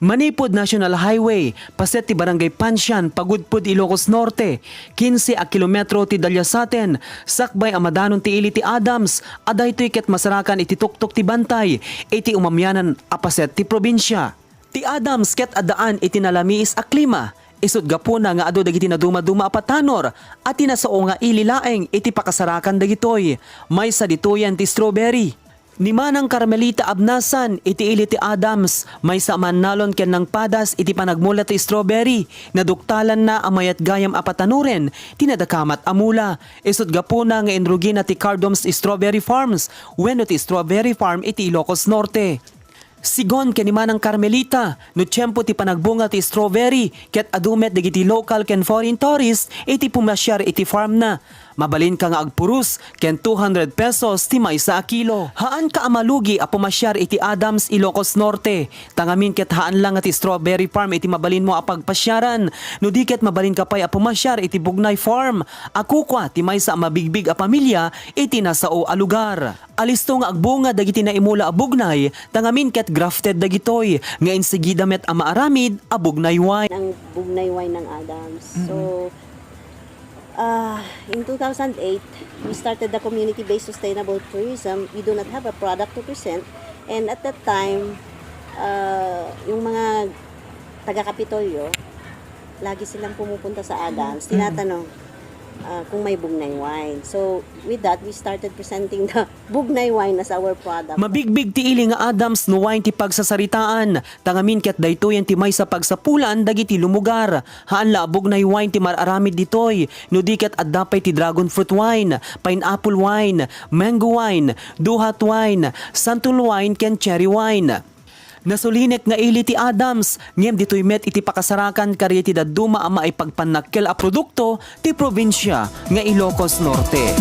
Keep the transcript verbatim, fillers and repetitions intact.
Manipud National Highway, paset ti Barangay Pansian, pagudpud Ilocos Norte, kinse a kilometro ti Daliasaten, sakbay a madanon ti ili ti Adams, a daytoy ket masarakan iti tuktok ti bantay iti umamianan a paset ti probinsia. Ti Adams ket addaan iti nalamiis a klima, isut' gapuna nga adu dagiti nadumaduma a patanor a ti nasao nga ili laeng iti pakasarakan dagitoy. Maysa ditoyen ti strawberry. Ni Manang Carmelita Abnasan iti ili ti Adams, maysa a mannalon ken nangpadas iti panagmula ti strawberry. Naduktalanna a mayat gayam a patanoren ti nadakamat a mula. Isut' gapuna nga inrugina ti Cardam's Strawberry Farms wenno ti Strawberry Farm iti Ilocos Norte. Sigun ken ni Manang Carmelita, no tiempo ti panagbunga ti strawberry, ket adu met dagiti local ken foreign tourist iti pumasiar iti farm na. Mabalinka nga agpuros ken two hundred pesos ti maysa a kilo. Haanka a malugi a pumasiar iti Adams, Ilocos Norte. Tangamin ket haan la nga ti strawberry farm iti mabalinmo a pagpasiaran. No di ket mabalinka pay a pumasiar iti Bugnay Farm a kukua ti maysa a mabigbig a pamilia iti nasao a lugar. Alisto nga agbunga dagiti naimula a bugnay, tangamin ket grafted dagitoy, nga insigida met a maaramid a bugnay wine. Ang Bugnay Wine ng Adams. So, uh, in two thousand eight, we started the community-based sustainable tourism. We do not have a product to present. And at that time, uh, yung mga taga-Kapitolyo, lagi silang pumupunta sa Adams, tinatanong uh, kung may Bugnay Wine. So, with that, we started presenting the Bugnay Wine as our product. Mabigbig ti ili nga Adams no wine ti pagsasaritaan. Tangamin ket daytoyen ti maysa pagsapulan dagiti lumugar. Haan la a Bugnay wine ti mar-aramid ditoy, no di ket adda pay ti dragon fruit wine, pineapple wine, mango wine, duhat wine, santol wine ken cherry wine. Nasulinek nga ili ti Adams, ngem ditoy met iti pakasarakan kadagiti dadduma a maipagpannakkel a produkto ti probinsia nga Ilocos Norte.